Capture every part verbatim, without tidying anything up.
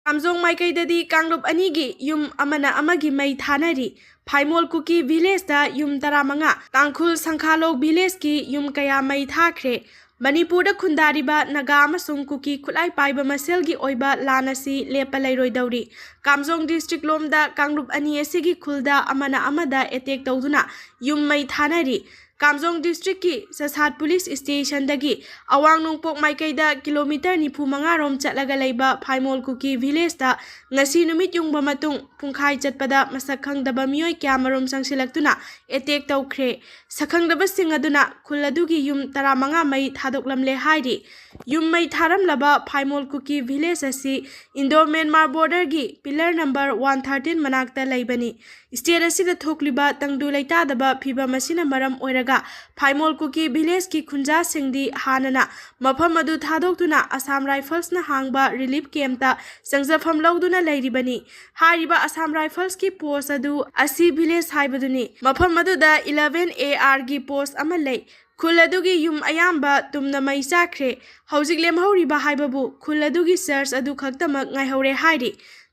ꯀꯥꯝꯖꯣꯡ ꯃꯥꯏꯀꯩꯗꯗꯤ ꯀꯥꯡꯂꯨꯞ ꯑꯅꯤꯒꯤ ꯌꯨꯝ ꯑꯃꯅ ꯑꯃꯒꯤ ꯃꯩ ꯊꯥꯅꯔꯤ꯫ ꯐꯥꯏꯃꯣꯜ ꯀꯨꯀꯤ ꯚꯤꯂꯦꯖꯇ ꯌꯨꯝ ꯇꯔꯥꯃꯉꯥ, ꯇꯥꯡꯈꯨꯜ ꯁꯪꯈꯥꯂꯣꯛ ꯚꯤꯂꯦꯖꯀꯤ ꯌꯨꯝ ꯀꯌꯥ ꯃꯩ ꯊꯥꯈ꯭ꯔꯦ꯫ ꯃꯅꯤꯄꯨꯔꯗ ꯈꯨꯟꯗꯥꯔꯤꯕ ꯅꯥꯒꯥ ꯑꯃꯁꯨꯡ ꯀꯨꯀꯤ ꯈꯨꯠꯂꯥꯏ ꯄꯥꯏꯕ ꯃꯁꯦꯜꯒꯤ ꯑꯣꯏꯕ ꯂꯥꯟ ꯑꯁꯤ ꯂꯦꯞꯄ ꯂꯩꯔꯣꯏꯗꯧꯔꯤ꯫ ꯀꯥꯝꯖꯣꯡ ꯗꯤꯁꯇ꯭ꯔꯤꯛ ꯂꯣꯝꯗ ꯀꯥꯡꯂꯨꯞ ꯑꯅꯤ ꯑꯁꯤꯒꯤ ꯈꯨꯜꯗ ꯑꯃꯅ ꯑꯃꯗ ꯑꯦꯇꯦꯛ ꯇꯧꯗꯨꯅ ꯌꯨꯝ ꯃꯩ ꯊꯥꯅꯔꯤ꯫ ꯀꯥꯝꯖꯣꯡ ꯗꯤꯁꯇ꯭ꯔꯤꯛꯀꯤ ꯆꯁꯥꯠ ꯄꯨꯂꯤꯁ ꯁ꯭ꯇꯦꯁꯟꯗꯒꯤ ꯑꯋꯥꯡ ꯅꯣꯡꯄꯣꯛ ꯃꯥꯏꯀꯩꯗ ꯀꯤꯂꯣꯃꯤꯇꯔ ꯅꯤꯐꯨ ꯃꯉꯥ ꯔꯣꯝ ꯆꯠꯂꯒ ꯂꯩꯕ ꯐꯥꯏꯃꯣꯜ ꯀꯨꯀꯤ ꯚꯤꯂꯦꯖꯇ ꯉꯁꯤ ꯅꯨꯃꯤꯠ ꯌꯨꯡꯕ ꯃꯇꯨꯡ ꯄꯨꯡꯈꯥꯏ ꯆꯠꯄꯗ ꯃꯁꯛ ꯈꯪꯗꯕ ꯃꯤꯑꯣꯏ ꯀꯌꯥꯃꯔꯨꯝ ꯆꯪꯁꯤꯜꯂꯛꯇꯨꯅ ꯑꯦꯇꯦꯛ ꯇꯧꯈ꯭ꯔꯦ꯫ ꯁꯛꯈꯪꯗꯕꯁꯤꯡ ꯑꯗꯨꯅ ꯈꯨꯜ ꯑꯗꯨꯒꯤ ꯌꯨꯝ ꯇꯔꯥꯃꯉꯥ ꯃꯩ ꯊꯥꯗꯣꯛꯂꯝꯂꯦ ꯍꯥꯏꯔꯤ꯫ ꯌꯨꯝ ꯃꯩ ꯊꯥꯔꯝꯂꯕ ꯐꯥꯏꯃꯣꯜ ꯀꯨꯀꯤ ꯚꯤꯂꯦꯖ ꯑꯁꯤ ꯏꯟꯗꯣ ꯃ꯭ꯌꯥꯟꯃꯥꯔ ꯕꯣꯔꯗꯔꯒꯤ ꯄꯤꯂꯔ ꯅꯝꯕꯔ ꯋꯥꯟ ꯊꯥꯔꯇꯤꯟ ꯃꯅꯥꯛꯇ ꯂꯩꯕꯅꯤ꯫ ꯁ꯭ꯇꯦꯠ ꯑꯁꯤꯗ ꯊꯣꯛꯂꯤꯕ ꯇꯪꯗꯨ ꯂꯩꯇꯥꯗꯕ ꯐꯤꯚꯝ ꯑꯁꯤꯅ ꯃꯔꯝ ꯑꯣꯏꯔꯒ ꯐꯥꯏꯃꯣꯜ ꯀꯨꯀꯤ ꯚꯤꯂꯦꯖꯀꯤ ꯈꯨꯟꯖꯥꯁꯤꯡꯗꯤ ꯍꯥꯟꯅꯅ ꯃꯐꯝ ꯑꯗꯨ ꯊꯥꯗꯣꯛꯇꯨꯅ ꯑꯁꯥꯝ ꯔꯥꯏꯐꯜꯁꯅ ꯍꯥꯡꯕ ꯔꯤꯂꯤꯐ ꯀꯦꯝꯞꯇ ꯆꯪꯖꯐꯝ ꯂꯧꯗꯨꯅ ꯂꯩꯔꯤꯕꯅꯤ꯫ ꯍꯥꯏꯔꯤꯕ ꯑꯁꯥꯝ ꯔꯥꯏꯐꯜꯁꯀꯤ ꯄꯣꯁ ꯑꯗꯨ ꯑꯁꯤ ꯚꯤꯂꯦꯖ ꯍꯥꯏꯕꯗꯨꯅꯤ꯫ ꯃꯐꯝ ꯑꯗꯨꯗ ꯏꯂꯚꯦꯟ ꯑꯦ ꯑꯥꯔꯒꯤ ꯄꯣꯁ ꯑꯃ ꯂꯩ꯫ ꯈꯨꯜ ꯑꯗꯨꯒꯤ ꯌꯨꯝ ꯑꯌꯥꯝꯕ ꯇꯨꯝꯅ ꯃꯩ ꯆꯥꯛꯈ꯭ꯔꯦ꯫ ꯍꯧꯖꯤꯛ ꯂꯦꯝꯍꯧꯔꯤꯕ ꯍꯥꯏꯕꯕꯨ ꯈꯨꯜ ꯑꯗꯨꯒꯤ ꯆꯔꯆ ꯑꯗꯨ ꯈꯛꯇꯃꯛ ꯉꯥꯏꯍꯧꯔꯦ ꯍꯥꯏꯔꯤ꯫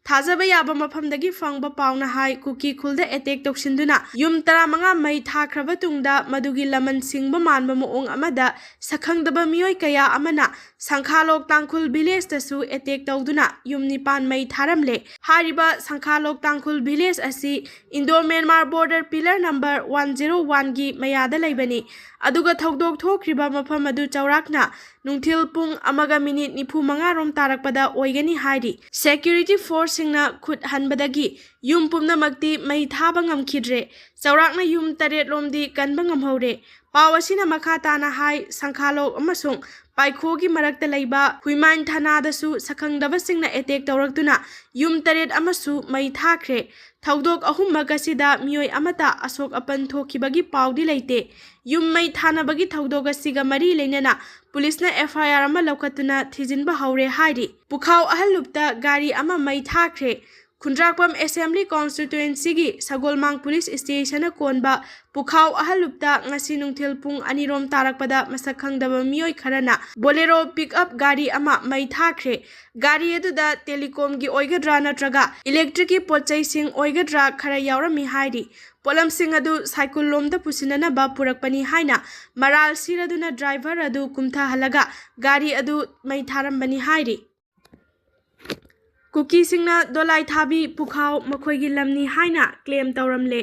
ꯊꯥꯖꯕ ꯌꯥꯕ ꯃꯐꯝꯗꯒꯤ ꯐꯪꯕ ꯄꯥꯎꯅ ꯍꯥꯏ, ꯀꯨꯀꯤ ꯈꯨꯜꯗ ꯑꯦꯇꯦꯛ ꯇꯧꯁꯤꯟꯗꯨꯅ ꯌꯨꯝ ꯇꯔꯥꯃꯉꯥ ꯃꯩ ꯊꯥꯈ꯭ꯔꯕ ꯇꯨꯡꯗ ꯃꯗꯨꯒꯤ ꯂꯃꯟ ꯁꯤꯡꯕ ꯃꯥꯟꯕ ꯃꯑꯣꯡ ꯑꯃꯗ ꯁꯛꯈꯪꯗꯕ ꯃꯤꯑꯣꯏ ꯀꯌꯥ ꯑꯃꯅ ꯁꯪꯈꯥꯂꯣꯛ ꯇꯥꯡꯈꯨꯜ ꯚꯤꯂꯦꯖꯇꯁꯨ ꯑꯦꯇꯦꯛ ꯇꯧꯗꯨꯅ ꯌꯨꯝ ꯅꯤꯄꯥꯟ ꯃꯩ ꯊꯥꯔꯝꯂꯦ꯫ ꯍꯥꯏꯔꯤꯕ ꯁꯪꯈꯥꯂꯣꯛ ꯇꯥꯡꯈꯨꯜ ꯚꯤꯂꯦꯖ ꯑꯁꯤ Indo Myanmar border pillar number one zero ꯋꯥꯟꯒꯤ ꯃꯌꯥꯗ ꯂꯩꯕꯅꯤ꯫ ꯑꯗꯨꯒ ꯊꯧꯗꯣꯛ ꯊꯣꯛꯈ꯭ꯔꯤꯕ ꯃꯐꯝ ꯑꯗꯨ ꯆꯥꯎꯔꯥꯛꯅ ꯅꯨꯡꯊꯤꯜ ꯄꯨꯡ ꯑꯃꯒ ꯃꯤꯅꯤꯠ ꯅꯤꯐꯨ ꯃꯉꯥ ꯔꯣꯝ ꯇꯥꯔꯛꯄꯗ ꯑꯣꯏꯒꯅꯤ ꯍꯥꯏꯔꯤ꯫ ꯁꯦꯀ꯭ꯌꯨꯔꯤꯇꯤ ꯐꯣꯔꯁꯁꯤꯡꯅ ꯈꯨꯠ ꯍꯟꯕꯗꯒꯤ ꯌꯨꯝ ꯄꯨꯝꯅꯃꯛꯇꯤ ꯃꯩ ꯊꯥꯕ ꯉꯝꯈꯤꯗ꯭ꯔꯦ꯫ ꯆꯥꯎꯔꯥꯛꯅ ꯌꯨꯝ ꯇꯔꯦꯠ ꯂꯣꯝꯗꯤ ꯀꯟꯕ ꯉꯝꯍꯧꯔꯦ꯫ ꯄꯥꯎ ꯑꯁꯤꯅ ꯃꯈꯥ ꯇꯥꯅ ꯍꯥꯏ, ꯁꯪꯈꯥꯂꯣꯛ ꯑꯃꯁꯨꯡ ꯄꯥꯏꯈꯣꯒꯤ ꯃꯔꯛꯇ ꯂꯩꯕ ꯍꯨꯏꯃꯥꯏꯟ ꯊꯅꯥꯗꯁꯨ ꯁꯛꯈꯪꯗꯕꯁꯤꯡꯅ ꯑꯦꯇꯦꯛ ꯇꯧꯔꯛꯇꯨꯅ ꯌꯨꯝ ꯇꯔꯦꯠ ꯑꯃꯁꯨ ꯃꯩ ꯊꯥꯈ꯭ꯔꯦ꯫ ꯊꯧꯗꯣꯛ ꯑꯍꯨꯝꯃꯛ ꯑꯁꯤꯗ ꯃꯤꯑꯣꯏ ꯑꯃꯠꯇ ꯑꯁꯣꯛ ꯑꯄꯟ ꯊꯣꯛꯈꯤꯕꯒꯤ ꯄꯥꯎꯗꯤ ꯂꯩꯇꯦ꯫ ꯌꯨꯝ ꯃꯩ ꯊꯥꯅꯕꯒꯤ ꯊꯧꯗꯣꯛ ꯑꯁꯤꯒ ꯃꯔꯤ ꯂꯩꯅꯅ ꯄꯨꯂꯤꯁꯅ ꯑꯦꯐ ꯑꯥꯏ ꯑꯥꯔ ꯑꯃ ꯂꯧꯈꯠꯇꯨꯅ ꯊꯤꯖꯤꯟꯕ ꯍꯧꯔꯦ ꯍꯥꯏꯔꯤ꯫ ꯄꯨꯈꯥꯎ ꯑꯍꯜꯂꯨꯞꯇ ꯒꯥꯔꯤ ꯑꯃ ꯃꯩ ꯊꯥꯈ꯭ꯔꯦ꯫ ꯈꯨꯟꯗ꯭ꯔꯥꯛꯄꯝ Assembly Constituencyꯒꯤ ꯁꯒꯣꯜꯃꯥꯡ Police Stationꯅ ꯀꯣꯟꯕ ꯄꯨꯈꯥꯎ ꯑꯍꯜꯂꯨꯞꯇ ꯉꯁꯤ ꯅꯨꯡꯊꯤꯜ ꯄꯨꯡ ꯑꯅꯤꯔꯣꯝ ꯇꯥꯔꯛꯄꯗ ꯃꯁꯛ ꯈꯪꯗꯕ ꯃꯤꯑꯣꯏ ꯈꯔꯅ Bolero pickup ꯒꯥꯔꯤ ꯑꯃ ꯃꯩ ꯊꯥꯈ꯭ꯔꯦ꯫ ꯒꯥꯔꯤ ꯑꯗꯨꯗ telecomꯒꯤ ꯑꯣꯏꯒꯗ꯭ꯔꯥ ꯅꯠꯇ꯭ꯔꯒ electricꯀꯤ ꯄꯣꯠ ꯆꯩꯁꯤꯡ ꯑꯣꯏꯒꯗ꯭ꯔꯥ ꯈꯔ ꯌꯥꯎꯔꯝꯃꯤ ꯍꯥꯏꯔꯤ꯫ ꯄꯣꯠꯂꯝꯁꯤꯡ ꯑꯗꯨ ꯁꯥꯏꯀꯨꯜꯂꯣꯝꯗ ꯄꯨꯁꯤꯟꯅꯅꯕ ꯄꯨꯔꯛꯄꯅꯤ ꯍꯥꯏꯅ ꯃꯔꯥꯜ ꯁꯤꯔꯗꯨꯅ driver ꯑꯗꯨ ꯀꯨꯝꯊꯍꯜꯂꯒ ꯒꯥꯔꯤ ꯑꯗꯨ ꯃꯩ ꯊꯥꯔꯝꯕꯅꯤ ꯍꯥꯏꯔꯤ꯫ ꯀꯨꯀꯤꯁꯤꯡꯅ ꯗꯣꯂꯥꯏꯊꯥꯕꯤ ꯄꯨꯈꯥꯎ ꯃꯈꯣꯏꯒꯤ ꯂꯝꯅꯤ ꯍꯥꯏꯅ claim ꯇꯧꯔꯝꯂꯦ꯫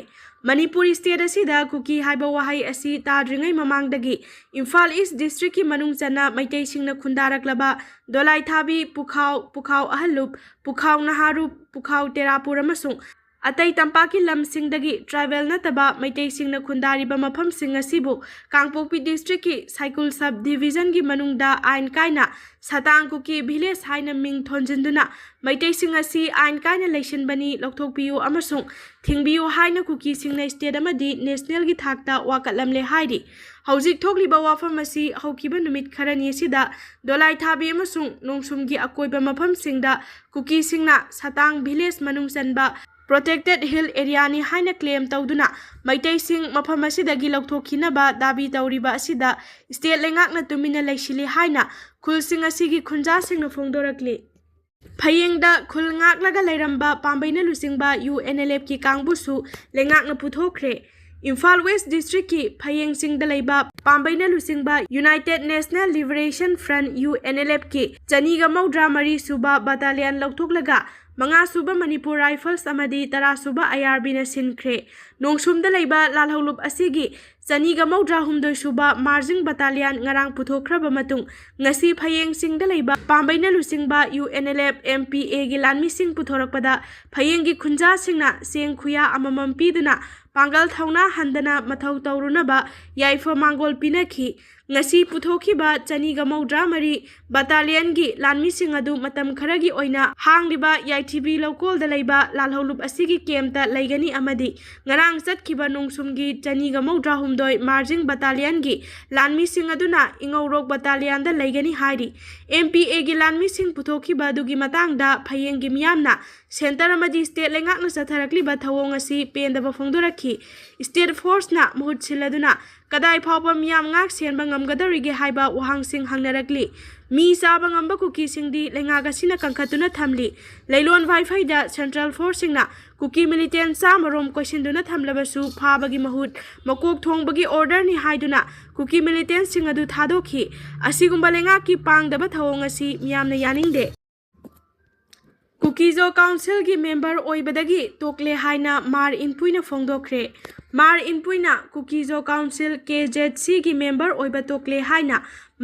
ꯃꯅꯤꯄꯨꯔ state ꯑꯁꯤꯗ ꯀꯨꯀꯤ ꯍꯥꯏꯕ ꯋꯥꯍꯩ ꯑꯁꯤ ꯇꯥꯗ꯭ꯔꯤꯉꯩ ꯃꯃꯥꯡꯗꯒꯤ ꯏꯝꯐꯥꯜ East districtꯀꯤ ꯃꯅꯨꯡ ꯆꯟꯅ ꯃꯩꯇꯩꯁꯤꯡꯅ ꯈꯨꯟꯗꯥꯔꯛꯂꯕ ꯗꯣꯂꯥꯏꯊꯥꯕꯤ ꯄꯨꯈꯥꯎ, ꯄꯨꯈꯥꯎ ꯑꯍꯜꯂꯨꯞ, ꯄꯨꯈꯥꯎ ꯅꯍꯥꯔꯨꯞ, ꯄꯨꯈꯥꯎ ꯇꯦꯔꯥꯄꯨꯔ ꯑꯃꯁꯨꯡ ꯑꯇꯩ ꯇꯝꯄꯥꯛꯀꯤ ꯂꯝꯁꯤꯡꯗꯒꯤ tribal ꯅꯠꯇꯕ ꯃꯩꯇꯩꯁꯤꯡꯅ ꯈꯨꯟꯗꯥꯔꯤꯕ ꯃꯐꯝꯁꯤꯡ ꯑꯁꯤꯕꯨ ꯀꯥꯡꯄꯣꯛꯄꯤ districtꯀꯤ ꯁꯥꯏꯀꯨꯜ sub divisionꯒꯤ ꯃꯅꯨꯡꯗ ꯑꯥꯏꯟ ꯀꯥꯏꯅ ꯁꯇꯥꯡ ꯀꯨꯀꯤ village ꯍꯥꯏꯅ ꯃꯤꯡ ꯊꯣꯟꯖꯤꯟꯗꯨꯅ ꯃꯩꯇꯩꯁꯤꯡ ꯑꯁꯤ ꯑꯥꯏꯟ ꯀꯥꯏꯅ ꯂꯩꯁꯤꯟꯕꯅꯤ, ꯂꯧꯊꯣꯛꯄꯤꯌꯨ ꯑꯃꯁꯨꯡ ꯊꯤꯡꯕꯤꯌꯨ ꯍꯥꯏꯅ ꯀꯨꯀꯤꯁꯤꯡꯅ state ꯑꯃꯗꯤ nationalꯒꯤ ꯊꯥꯛꯇ ꯋꯥꯀꯠꯂꯝꯂꯦ ꯍꯥꯏꯔꯤ꯫ ꯍꯧꯖꯤꯛ ꯊꯣꯛꯂꯤꯕ ꯋꯥꯐꯝ ꯑꯁꯤ ꯍꯧꯈꯤꯕ ꯅꯨꯃꯤꯠ ꯈꯔꯅꯤ ꯑꯁꯤꯗ ꯗꯣꯂꯥꯏꯊꯥꯕꯤ ꯑꯃꯁꯨꯡ ꯅꯣꯡꯁꯨꯝꯒꯤ ꯑꯀꯣꯏꯕ ꯃꯐꯝꯁꯤꯡꯗ ꯀꯨꯀꯤꯁꯤꯡꯅ ꯁꯇꯥꯡ village ꯃꯅꯨꯡ ꯆꯟꯕ protected hill areaꯅꯤ ꯍꯥꯏꯅ claim ꯇꯧꯗꯨꯅ ꯃꯩꯇꯩꯁꯤꯡ ꯃꯐꯝ ꯑꯁꯤꯗꯒꯤ ꯂꯧꯊꯣꯛꯈꯤꯅꯕ ꯗꯥꯕꯤ ꯇꯧꯔꯤꯕ ꯑꯁꯤꯗ state ꯂꯩꯉꯥꯛꯅ ꯇꯨꯃꯤꯟꯅ ꯂꯩꯁꯤꯜꯂꯤ ꯍꯥꯏꯅ ꯈꯨꯜꯁꯤꯡ ꯑꯁꯤꯒꯤ ꯈꯨꯟꯖꯥꯁꯤꯡꯅ ꯐꯣꯡꯗꯣꯔꯛꯂꯤ꯫ ꯐꯌꯦꯡꯗ ꯈꯨꯜ ꯉꯥꯛꯂꯒ ꯂꯩꯔꯝꯕ ꯄꯥꯝꯕꯩꯅ ꯂꯨꯆꯤꯡꯕ UNLFꯀꯤ ꯀꯥꯡꯕꯨꯁꯨ ꯂꯩꯉꯥꯛꯅ ꯄꯨꯊꯣꯛꯈ꯭ꯔꯦ꯫ ꯏꯝꯐꯥꯜ West districtꯀꯤ ꯐꯌꯦꯡ ꯆꯤꯡꯗ ꯂꯩꯕ ꯄꯥꯝꯕꯩꯅ ꯂꯨꯆꯤꯡꯕ United National Liberation Front, UNLFꯀꯤ ꯆꯅꯤꯒ ꯃꯧꯗ꯭ꯔꯥ ꯃꯔꯤ ꯁꯨꯕ battalion ꯂꯧꯊꯣꯛꯂꯒ ꯃꯉꯥ ꯁꯨꯕ ꯃꯅꯤꯄꯨꯔ Rifles ꯑꯃꯗꯤ ꯇꯔꯥ ꯁꯨꯕ IRBꯅ ꯁꯤꯟꯈ꯭ꯔꯦ꯫ ꯅꯣꯡꯁꯨꯝꯗ ꯂꯩꯕ ꯂꯥꯜꯍꯧꯂꯨꯞ ꯑꯁꯤꯒꯤ ꯆꯅꯤꯒ ꯃꯧꯗ꯭ꯔꯥ ꯍꯨꯝꯗꯣꯏ ꯁꯨꯕ Marching Battalion ꯉꯔꯥꯡ ꯄꯨꯊꯣꯛꯈ꯭ꯔꯕ ꯃꯇꯨꯡ, ꯉꯁꯤ ꯐꯌꯦꯡ ꯆꯤꯡꯗ ꯂꯩꯕ ꯄꯥꯝꯕꯩꯅ ꯂꯨꯆꯤꯡꯕ UNLF MPAꯒꯤ ꯂꯥꯟꯃꯤꯁꯤꯡ ꯄꯨꯊꯣꯔꯛꯄꯗ ꯐꯌꯦꯡꯒꯤ ꯈꯨꯟꯖꯥꯁꯤꯡꯅ ꯆꯦꯡ ꯈꯨꯌꯥ ꯑꯃꯃꯝ ꯄꯤꯗꯨꯅ ꯄꯥꯡꯒꯜ ꯊꯧꯅꯥ ꯍꯟꯗꯅ ꯃꯊꯧ ꯇꯧꯔꯨꯅꯕ ꯌꯥꯏꯐ ꯃꯥꯡꯒꯣꯜ ꯄꯤꯅꯈꯤ꯫ ꯉꯁꯤ ꯄꯨꯊꯣꯛꯈꯤꯕ ꯆꯅꯤꯒ ꯃꯧꯗ꯭ꯔꯥ ꯃꯔꯤ ꯕꯇꯥꯂꯤꯌꯟꯒꯤ ꯂꯥꯟꯃꯤꯁꯤꯡ ꯑꯗꯨ ꯃꯇꯝ ꯈꯔꯒꯤ ꯑꯣꯏꯅ ꯍꯥꯡꯂꯤꯕ ꯌꯥꯏꯊꯤꯕꯤ ꯂꯧꯀꯣꯜꯗ ꯂꯩꯕ ꯂꯥꯜꯍꯧꯂꯨꯞ ꯑꯁꯤꯒꯤ ꯀꯦꯝꯞꯇ ꯂꯩꯒꯅꯤ ꯑꯃꯗꯤ ꯉꯔꯥꯡ ꯆꯠꯈꯤꯕ ꯅꯣꯡꯁꯨꯝꯒꯤ ꯆꯅꯤꯒ ꯃꯧꯗ꯭ꯔꯥ ꯍꯨꯝꯗꯣꯏ ꯃꯥꯔꯖꯤꯡ ꯕꯇꯥꯂꯤꯌꯟꯒꯤ ꯂꯥꯟꯃꯤꯁꯤꯡ ꯑꯗꯨꯅ ꯏꯉꯧꯔꯣꯛ ꯕꯇꯥꯂꯤꯌꯟꯗ ꯂꯩꯒꯅꯤ ꯍꯥꯏꯔꯤ꯫ ꯑꯦꯝ ꯄꯤ ꯑꯦꯒꯤ ꯂꯥꯟꯃꯤꯁꯤꯡ ꯄꯨꯊꯣꯛꯈꯤꯕ ꯑꯗꯨꯒꯤ ꯃꯇꯥꯡꯗ ꯐꯌꯦꯡꯒꯤ ꯃꯤꯌꯥꯝꯅ ꯁꯦꯟꯇꯔ ꯑꯃꯗꯤ ꯁ꯭ꯇꯦꯠ ꯂꯩꯉꯥꯛꯅ ꯆꯠꯊꯔꯛꯂꯤꯕ ꯊꯧꯑꯣꯡ ꯑꯁꯤ ꯄꯦꯟꯗꯕ ꯐꯣꯡꯗꯣꯔꯛꯈꯤ꯫ ꯁ꯭ꯇꯦꯠ ꯐꯣꯔꯁꯅ ꯃꯍꯨꯠ ꯁꯤꯜꯂꯗꯨꯅ ꯀꯗꯥꯏ ꯐꯥꯎꯕ ꯃꯤꯌꯥꯝ ꯉꯥꯛ ꯁꯦꯟꯕ ꯉꯝꯒꯗꯧꯔꯤꯒꯦ ꯍꯥꯏꯕ ꯋꯥꯍꯪꯁꯤꯡ ꯍꯪꯅꯔꯛꯂꯤ꯫ ꯃꯤ ꯆꯥꯕ ꯉꯝꯕ ꯀꯨꯀꯤꯁꯤꯡꯗꯤ ꯂꯩꯉꯥꯛ ꯑꯁꯤꯅ ꯀꯟꯈꯠꯇꯨꯅ ꯊꯝꯂꯤ꯫ ꯂꯩꯂꯣꯟ ꯋꯥꯏꯐꯩꯗ ꯁꯦꯟꯇ꯭ꯔꯦꯜ ꯐꯣꯔꯁꯁꯤꯡꯅ ꯀꯨꯀꯤ ꯃꯤꯂꯤꯇꯦꯟ ꯆꯥꯝꯃꯔꯣꯝ ꯀꯣꯏꯁꯤꯟꯗꯨꯅ ꯊꯝꯂꯕꯁꯨ ꯐꯥꯕꯒꯤ ꯃꯍꯨꯠ ꯃꯀꯣꯛ ꯊꯣꯡꯕꯒꯤ ꯑꯣꯔꯗꯔꯅꯤ ꯍꯥꯏꯗꯨꯅ ꯀꯨꯀꯤ ꯃꯤꯂꯤꯇꯦꯟꯁꯤꯡ ꯑꯗꯨ ꯊꯥꯗꯣꯛꯈꯤ꯫ ꯑꯁꯤꯒꯨꯝꯕ ꯂꯩꯉꯥꯛꯀꯤ ꯄꯥꯡꯗꯕ ꯊꯧꯑꯣꯡ ꯑꯁꯤ ꯃꯤꯌꯥꯝꯅ ꯌꯥꯅꯤꯡꯗꯦ꯫ ꯀꯨꯀꯤꯖꯣ ꯀꯥꯎꯟꯁꯤꯜꯒꯤ ꯃꯦꯝꯕꯔ ꯑꯣꯏꯕꯗꯒꯤ ꯇꯣꯛꯂꯦ ꯍꯥꯏꯅ ꯃꯥꯔ ꯏꯟꯄꯨꯏꯅ ꯐꯣꯡꯗꯣꯛꯈ꯭ꯔꯦ꯫ ꯃꯥꯔ ꯏꯟꯄꯨꯏꯅ ꯀꯨꯀꯤꯖꯣ ꯀꯥꯎꯟꯁꯤꯜ, ꯀꯦ ꯖꯦꯠ ꯁꯤꯒꯤ ꯃꯦꯝꯕꯔ ꯑꯣꯏꯕ ꯇꯣꯛꯂꯦ ꯍꯥꯏꯅ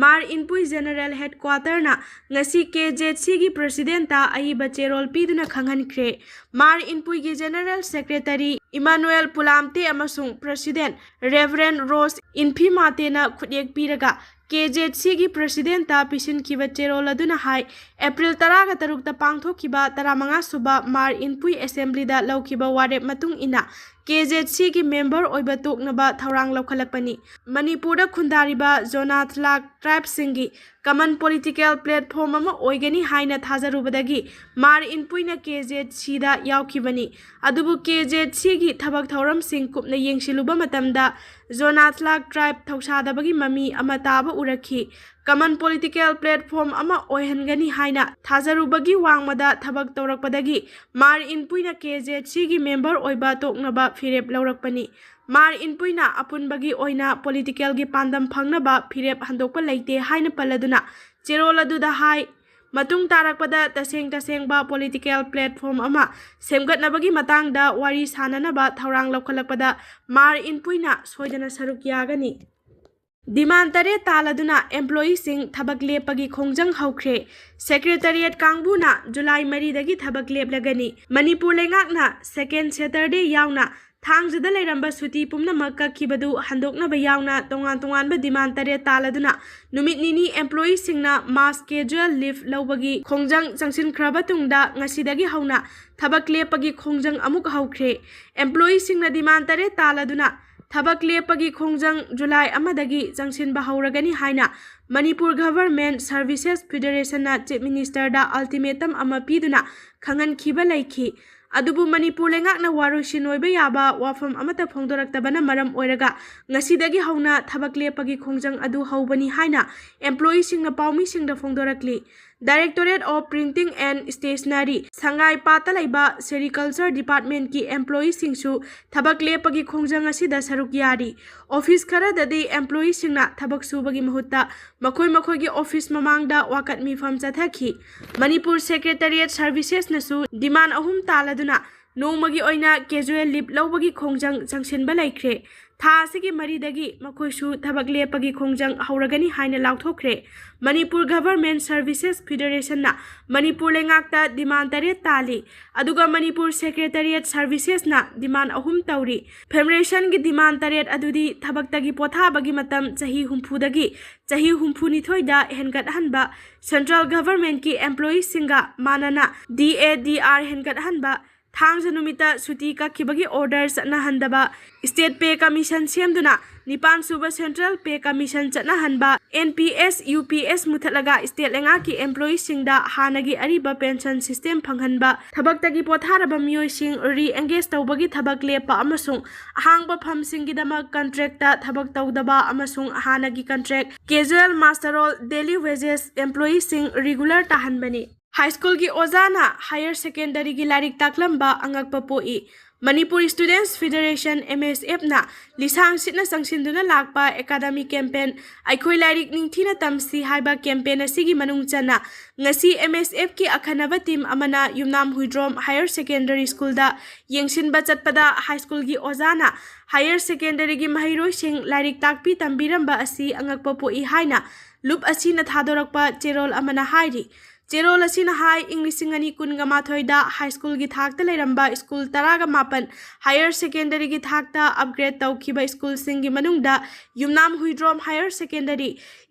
ꯃꯥꯔ ꯏꯟꯄꯨꯏ ꯖꯦꯅꯔꯦꯜ ꯍꯦꯗꯀ꯭ꯋꯥꯇꯔꯅ ꯉꯁꯤ ꯀꯦ ꯖꯦꯠ ꯁꯤꯒꯤ ꯄ꯭ꯔꯁꯤꯗꯦꯟꯇ ꯑꯏꯕ ꯆꯦꯔꯣꯜ ꯄꯤꯗꯨꯅ ꯈꯪꯍꯟꯈ꯭ꯔꯦ꯫ ꯃꯥꯔ ꯏꯟꯄꯨꯏꯒꯤ ꯖꯦꯅꯔꯦꯜ ꯁꯦꯀ꯭ꯔꯦꯇꯔꯤ ꯏꯃꯥꯅꯨꯑꯦꯜ ꯄꯨꯂꯥꯝꯇꯦ ꯑꯃꯁꯨꯡ ꯄ꯭ꯔꯁꯤꯗꯦꯟ ꯔꯦꯚꯔꯦꯟ ꯔꯣꯁ ꯏꯟꯐꯤꯃꯥꯇꯦꯅ ꯈꯨꯠꯌꯦꯛ ꯄꯤꯔꯒ ꯀꯦ ꯖꯦꯠ ꯁꯤꯒꯤ ꯄ꯭ꯔꯁꯤꯗꯦꯟꯇ ꯄꯤꯁꯤꯟꯈꯤꯕ ꯆꯦꯔꯣꯜ ꯑꯗꯨꯅ ꯍꯥꯏ, ꯑꯦꯄ꯭ꯔꯤꯜ ꯇꯔꯥꯒ ꯇꯔꯨꯛꯇ ꯄꯥꯡꯊꯣꯛꯈꯤꯕ ꯇꯔꯥꯃꯉꯥ ꯁꯨꯕ ꯃꯥꯔ ꯏꯟꯄꯨꯏ ꯑꯦꯁꯦꯝꯕ꯭ꯂꯤꯗ ꯂꯧꯈꯤꯕ ꯋꯥꯔꯦꯞ ꯃꯇꯨꯡ ꯏꯟꯅ ꯀꯦ ꯖꯦꯠ ꯁꯤꯒꯤ ꯃꯦꯝꯕꯔ ꯑꯣꯏꯕ ꯇꯣꯛꯅꯕ ꯊꯧꯔꯥꯡ ꯂꯧꯈꯠꯂꯛꯄꯅꯤ꯫ ꯃꯅꯤꯄꯨꯔꯗ ꯈꯨꯟꯗꯥꯔꯤꯕ ꯖꯣꯅꯥꯊ ꯂꯥꯛ ꯇ꯭ꯔꯥꯏꯕꯁꯤꯡꯒꯤ ꯀꯃꯟ ꯄꯣꯂꯤꯇꯤꯀꯦꯜ ꯄ꯭ꯂꯦꯠꯐꯣꯝ ꯑꯃ ꯑꯣꯏꯒꯅꯤ ꯍꯥꯏꯅ ꯊꯥꯖꯔꯨꯕꯗꯒꯤ ꯃꯥꯔ ꯏꯟꯄꯨꯏꯅ ꯀꯦ ꯖꯦꯠ ꯁꯤꯗ ꯌꯥꯎꯈꯤꯕꯅꯤ꯫ ꯑꯗꯨꯕꯨ ꯀꯦ ꯖꯦꯠ ꯁꯤꯒꯤ ꯊꯕꯛ ꯊꯧꯔꯝꯁꯤꯡ ꯀꯨꯞꯅ ꯌꯦꯡꯁꯤꯜꯂꯨꯕ ꯃꯇꯝꯗ ꯖꯣꯅꯥꯊ ꯂꯥꯛ ꯇ꯭ꯔꯥꯏꯕ ꯊꯧꯁꯥꯗꯕꯒꯤ ꯃꯃꯤ ꯑꯃ ꯇꯥꯕ ꯎꯔꯛꯈꯤ꯫ ꯀꯃꯟ ꯄꯣꯂꯤꯇꯤꯀꯦꯜ ꯄ꯭ꯂꯦꯠꯐꯣꯝ ꯑꯃ ꯑꯣꯏꯍꯟꯒꯅꯤ ꯍꯥꯏꯅ ꯊꯥꯖꯔꯨꯕꯒꯤ ꯋꯥꯡꯃꯗ ꯊꯕꯛ ꯇꯧꯔꯛꯄꯗꯒꯤ ꯃꯥꯔ ꯏꯟꯄꯨꯏꯅ ꯀꯦ ꯖꯦꯠ ꯁꯤꯒꯤ ꯃꯦꯝꯕꯔ ꯑꯣꯏꯕ ꯇꯣꯛꯅꯕ ꯐꯤꯔꯦꯞ ꯂꯧꯔꯛꯄꯅꯤ꯫ ꯃꯥꯔ ꯏꯟꯄꯨꯏꯅ ꯑꯄꯨꯟꯕꯒꯤ ꯑꯣꯏꯅ ꯄꯣꯂꯤꯇꯤꯀꯦꯜꯒꯤ ꯄꯥꯟꯗꯝ ꯐꯪꯅꯕ ꯐꯤꯔꯦꯞ ꯍꯟꯗꯣꯛꯄ ꯂꯩꯇꯦ ꯍꯥꯏꯅ ꯄꯜꯂꯗꯨꯅ ꯆꯦꯔꯣꯜ ꯑꯗꯨꯗ ꯍꯥꯏ, ꯃꯇꯨꯡ ꯇꯥꯔꯛꯄꯗ ꯇꯁꯦꯡ ꯇꯁꯦꯡꯕ ꯄꯣꯂꯤꯇꯤꯀꯦꯜ ꯄ꯭ꯂꯦꯠꯐꯣꯝ ꯑꯃ ꯁꯦꯝꯒꯠꯅꯕꯒꯤ ꯃꯇꯥꯡꯗ ꯋꯥꯔꯤ ꯁꯥꯅꯅꯕ ꯊꯧꯔꯥꯡ ꯂꯧꯈꯠꯂꯛꯄꯗ ꯃꯥꯔ ꯏꯟꯄꯨꯏꯅ ꯁꯣꯏꯗꯅ ꯁꯔꯨꯛ ꯌꯥꯒꯅꯤ꯫ ꯗꯤꯃꯥꯟ ꯇꯔꯦꯠ ꯇꯥꯜꯂꯗꯨꯅ ꯑꯦꯝꯄ꯭ꯂꯣꯌꯤꯁꯤꯡ ꯊꯕꯛ ꯂꯦꯞꯄꯒꯤ ꯈꯣꯡꯖꯪ ꯍꯧꯈ꯭ꯔꯦ꯫ ꯁꯦꯀ꯭ꯔꯦꯇꯔꯤꯌꯦꯠ ꯀꯥꯡꯕꯨꯅ ꯖꯨꯂꯥꯏ ꯃꯔꯤꯗꯒꯤ ꯊꯕꯛ ꯂꯦꯞꯂꯒꯅꯤ꯫ ꯃꯅꯤꯄꯨꯔ ꯂꯩꯉꯥꯛꯅ ꯁꯦꯀꯦꯟ ꯁꯦꯇꯔꯗꯦ ꯌꯥꯎꯅ ꯊꯥꯡꯖꯗ ꯂꯩꯔꯝꯕ ꯁꯨꯇꯤ ꯄꯨꯝꯅꯃꯛ ꯀꯛꯈꯤꯕꯗꯨ ꯍꯟꯗꯣꯛꯅꯕ ꯌꯥꯎꯅ ꯇꯣꯉꯥꯟ ꯇꯣꯉꯥꯟꯕ demand ꯇꯔꯦꯠ ꯇꯥꯜꯂꯗꯨꯅ ꯅꯨꯃꯤꯠ ꯅꯤꯅꯤ employee ꯁꯤꯡꯅ mass casual leave ꯂꯧꯕꯒꯤ ꯈꯣꯡꯖꯪ ꯆꯪꯁꯤꯟꯈ꯭ꯔꯕ ꯇꯨꯡꯗ ꯉꯁꯤꯗꯒꯤ ꯍꯧꯅ ꯊꯕꯛ ꯂꯦꯞꯄꯒꯤ ꯈꯣꯡꯖꯪ ꯑꯃꯨꯛ ꯍꯧꯈ꯭ꯔꯦ꯫ Employee ꯁꯤꯡꯅ demand ꯇꯔꯦꯠ ꯇꯥꯜꯂꯗꯨꯅ ꯊꯕꯛ ꯂꯦꯞꯄꯒꯤ ꯈꯣꯡꯖꯪ July ꯑꯃꯗꯒꯤ ꯆꯪꯁꯤꯟꯕ ꯍꯧꯔꯒꯅꯤ ꯍꯥꯏꯅ ꯃꯅꯤꯄꯨꯔ Government Services Federation ꯅ Chief Minister ꯗ ultimatum ꯑꯃ ꯄꯤꯗꯨꯅ ꯈꯪꯍꯟꯈꯤꯕ ꯂꯩꯈꯤ꯫ ꯑꯗꯨꯕꯨ ꯃꯅꯤꯄꯨꯔ ꯂꯩꯉꯥꯛꯅ ꯋꯥꯔꯣꯏꯁꯤꯟ ꯑꯣꯏꯕ ꯌꯥꯕ ꯋꯥꯐꯝ ꯑꯃꯠꯇ ꯐꯣꯡꯗꯣꯔꯛꯇꯕꯅ ꯃꯔꯝ ꯑꯣꯏꯔꯒ ꯉꯁꯤꯗꯒꯤ ꯍꯧꯅ ꯊꯕꯛ ꯂꯦꯞꯄꯒꯤ ꯈꯣꯡꯖꯪ ꯑꯗꯨ ꯍꯧꯕꯅꯤ ꯍꯥꯏꯅ employee ꯁꯤꯡꯅ ꯄꯥꯎꯃꯤꯁꯤꯡꯗ ꯐꯣꯡꯗꯣꯔꯛꯂꯤ꯫ Directorate of Printing and Stationery, ꯁꯉꯥꯏ ꯄꯥꯠꯇ ꯂꯩꯕ Sericulture Department ꯀꯤ employee ꯁꯤꯡꯁꯨ ꯊꯕꯛ ꯂꯦꯞꯄꯒꯤ ꯈꯣꯡꯖꯪ ꯑꯁꯤꯗ ꯁꯔꯨꯛ ꯌꯥꯔꯤ꯫ Office ꯈꯔꯗꯗꯤ employee ꯁꯤꯡꯅ ꯊꯕꯛ ꯁꯨꯕꯒꯤ ꯃꯍꯨꯠꯇ ꯃꯈꯣꯏ ꯃꯈꯣꯏꯒꯤ office ꯃꯃꯥꯡꯗ ꯋꯥꯀꯠ ꯃꯤꯐꯝ ꯆꯠꯊꯈꯤ꯫ ꯃꯅꯤꯄꯨꯔ Secretariat Services ꯅꯁꯨ demand ꯑꯍꯨꯝ ꯇꯥꯜꯂꯗꯨꯅ ꯅꯣꯡꯃꯒꯤ ꯑꯣꯏꯅ casual leave ꯂꯧꯕꯒꯤ ꯈꯣꯡꯖꯪ ꯆꯪꯁꯤꯟꯕ ꯂꯩꯈ꯭ꯔꯦ꯫ ꯊꯥ ꯑꯁꯤꯒꯤ ꯃꯔꯤꯗꯒꯤ ꯃꯈꯣꯏꯁꯨ ꯊꯕꯛ ꯂꯦꯞꯄꯒꯤ ꯈꯣꯡꯖꯪ ꯍꯧꯔꯒꯅꯤ ꯍꯥꯏꯅ ꯂꯥꯎꯊꯣꯛꯈ꯭ꯔꯦ꯫ ꯃꯅꯤꯄꯨꯔ Government Services Federation ꯅ ꯃꯅꯤꯄꯨꯔ ꯂꯩꯉꯥꯛꯇ demand ꯇꯔꯦꯠ ꯇꯥꯜꯂꯤ, ꯑꯗꯨꯒ ꯃꯅꯤꯄꯨꯔ Secretariat Services ꯅ demand ꯑꯍꯨꯝ ꯇꯧꯔꯤ꯫ Federation ꯒꯤ demand ꯇꯔꯦꯠ ꯑꯗꯨꯗꯤ ꯊꯕꯛꯇꯒꯤ ꯄꯣꯊꯥꯕꯒꯤ ꯃꯇꯝ ꯆꯍꯤ ꯍꯨꯝꯐꯨꯗꯒꯤ ꯆꯍꯤ ꯍꯨꯝꯐꯨꯅꯤꯊꯣꯏꯗ ꯍꯦꯟꯒꯠꯍꯟꯕ, Central Government ꯀꯤ employee ꯁꯤꯡꯒ ꯃꯥꯟꯅꯅ D A D R ꯍꯦꯟꯒꯠꯍꯟꯕ, ꯊꯥꯡꯖ ꯅꯨꯃꯤꯠꯇ ꯁꯨꯇꯤ ꯀꯛꯈꯤꯕꯒꯤ order ꯆꯠꯅꯍꯟꯗꯕ, State Pay Commission ꯁꯦꯝꯗꯨꯅ ꯅꯤꯄꯥꯟ ꯁꯨꯕ Central Pay Commission ꯆꯠꯅꯍꯟꯕ, N P S, U P S ꯃꯨꯊꯠꯂꯒ state ꯂꯩꯉꯥꯛꯀꯤ employee ꯁꯤꯡꯗ ꯍꯥꯟꯅꯒꯤ ꯑꯔꯤꯕ pension system ꯐꯪꯍꯟꯕ, ꯊꯕꯛꯇꯒꯤ ꯄꯣꯊꯥꯔꯕ ꯃꯤꯑꯣꯏꯁꯤꯡ re-engage ꯇꯧꯕꯒꯤ ꯊꯕꯛ ꯂꯦꯞꯄ ꯑꯃꯁꯨꯡ ꯑꯍꯥꯡꯕ ꯐꯝꯁꯤꯡꯒꯤꯗꯃꯛ contract ꯇ ꯊꯕꯛ ꯇꯧꯗꯕ ꯑꯃꯁꯨꯡ ꯍꯥꯟꯅꯒꯤ contract, casual, muster roll, daily wages employee ꯁꯤꯡ regular ꯇꯥꯍꯟꯕꯅꯤ꯫ High school ꯒꯤ ꯑꯣꯖꯥꯅ higher secondary ꯒꯤ ꯂꯥꯏꯔꯤꯛ ꯇꯥꯛꯂꯝꯕ ꯑꯉꯛꯄ ꯄꯣꯛꯏ꯫ Manipur Students Federation, M S F ꯅ ꯂꯤꯁꯥꯡ ꯁꯤꯠꯅ ꯆꯪꯁꯤꯟꯗꯨꯅ ꯂꯥꯛꯄ academic campaign ꯑꯩꯈꯣꯏ ꯂꯥꯏꯔꯤꯛ ꯅꯤꯡꯊꯤꯅ ꯇꯝꯁꯤ ꯍꯥꯏꯕ campaign ꯑꯁꯤꯒꯤ ꯃꯅꯨꯡ ꯆꯟꯅ ꯉꯁꯤ M S F ꯀꯤ ꯑꯈꯟꯅꯕ team ꯑꯃꯅ ꯌꯨꯝꯅꯥꯝ ꯍꯨꯏꯗ꯭ꯔꯣꯝ Higher Secondary School ꯗ ꯌꯦꯡꯁꯤꯟꯕ ꯆꯠꯄꯗ high school ꯒꯤ ꯑꯣꯖꯥꯅ higher secondary ꯒꯤ ꯃꯍꯩꯔꯣꯏꯁꯤꯡ ꯂꯥꯏꯔꯤꯛ ꯇꯥꯛꯄꯤ ꯇꯝꯕꯤꯔꯝꯕ ꯑꯁꯤ ꯑꯉꯛꯄ ꯄꯣꯛꯏ ꯍꯥꯏꯅ ꯂꯨꯞ ꯑꯁꯤꯅ ꯊꯥꯗꯣꯔꯛꯄ ꯆꯦꯔꯣꯜ ꯑꯃꯅ ꯍꯥꯏꯔꯤ꯫ ꯆꯦꯔꯣꯜ ꯑꯁꯤꯅ ꯍꯥꯏ, ꯏꯪ ꯂꯤꯁꯤꯡ ꯑꯅꯤ ꯀꯨꯟꯒ ꯃꯥꯊꯣꯏꯗ ꯍꯥꯏ ꯁ꯭ꯀꯨꯜꯒꯤ ꯊꯥꯛꯇ ꯂꯩꯔꯝꯕ ꯁ꯭ꯀꯨꯜ ꯇꯔꯥꯒ ꯃꯥꯄꯟ ꯍꯥꯌꯔ ꯁꯦꯀꯦꯟꯗꯔꯤꯒꯤ ꯊꯥꯛꯇ ꯑꯞꯒ꯭ꯔꯦꯗ ꯇꯧꯈꯤꯕ ꯁ꯭ꯀꯨꯜꯁꯤꯡꯒꯤ ꯃꯅꯨꯡꯗ Yumnam Huidrom higher secondary,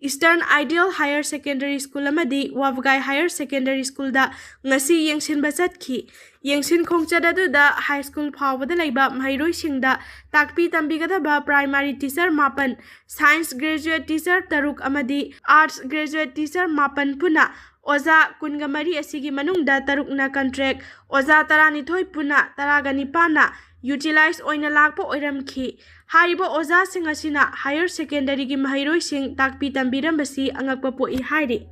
eastern ideal higher secondary school ꯑꯃꯗꯤ ꯋꯥꯕꯒꯥꯏ ꯍꯥꯌꯔ ꯁꯦꯀꯦꯟꯗꯔꯤ ꯁ꯭ꯀꯨꯜꯗ ꯉꯁꯤ ꯌꯦꯡꯁꯤꯟꯕ ꯆꯠꯈꯤ꯫ ꯌꯦꯡꯁꯤꯟ ꯈꯣꯡꯆꯠ ꯑꯗꯨꯗ ꯍꯥꯏ ꯁ꯭ꯀꯨꯜ ꯐꯥꯎꯕꯗ ꯂꯩꯕ ꯃꯍꯩꯔꯣꯏꯁꯤꯡꯗ ꯇꯥꯛꯄꯤ ꯇꯝꯕꯤꯒꯗꯕ ꯄ꯭ꯔꯥꯏꯃꯥꯔꯤ ꯇꯤꯆꯔ ꯃꯥꯄꯟ, ꯁꯥꯏꯟꯁ ꯒ꯭ꯔꯦꯖꯨꯑꯦꯠ ꯇꯤꯆꯔ ꯇꯔꯨꯛ ꯑꯃꯗꯤ ꯑꯥꯔꯠꯁ ꯒ꯭ꯔꯦꯖꯨꯑꯦꯠ ꯇꯤꯆꯔ ꯃꯥꯄꯟ ꯄꯨꯟꯅ ꯑꯣꯖꯥ ꯀꯨꯟꯒ ꯃꯔꯤ ꯑꯁꯤꯒꯤ ꯃꯅꯨꯡꯗ ꯇꯔꯨꯛꯅ ꯀꯟꯇ꯭ꯔꯦꯛ, ꯑꯣꯖꯥ ꯇꯔꯥꯅꯤꯊꯣꯏ ꯄꯨꯟꯅ ꯇꯔꯥꯒ ꯅꯤꯄꯥꯟꯅ ꯌꯨꯇꯤꯂꯥꯏꯖ ꯑꯣꯏꯅ ꯂꯥꯛꯄ ꯑꯣꯏꯔꯝꯈꯤ꯫ ꯍꯥꯏꯔꯤꯕ ꯑꯣꯖꯥꯁꯤꯡ ꯑꯁꯤꯅ ꯍꯥꯌꯔ ꯁꯦꯀꯦꯟꯗꯔꯤꯒꯤ ꯃꯍꯩꯔꯣꯏꯁꯤꯡ ꯇꯥꯛꯄꯤ ꯇꯝꯕꯤꯔꯝꯕꯁꯤ ꯑꯉꯛꯄ ꯄꯣꯛꯏ ꯍꯥꯏꯔꯤ꯫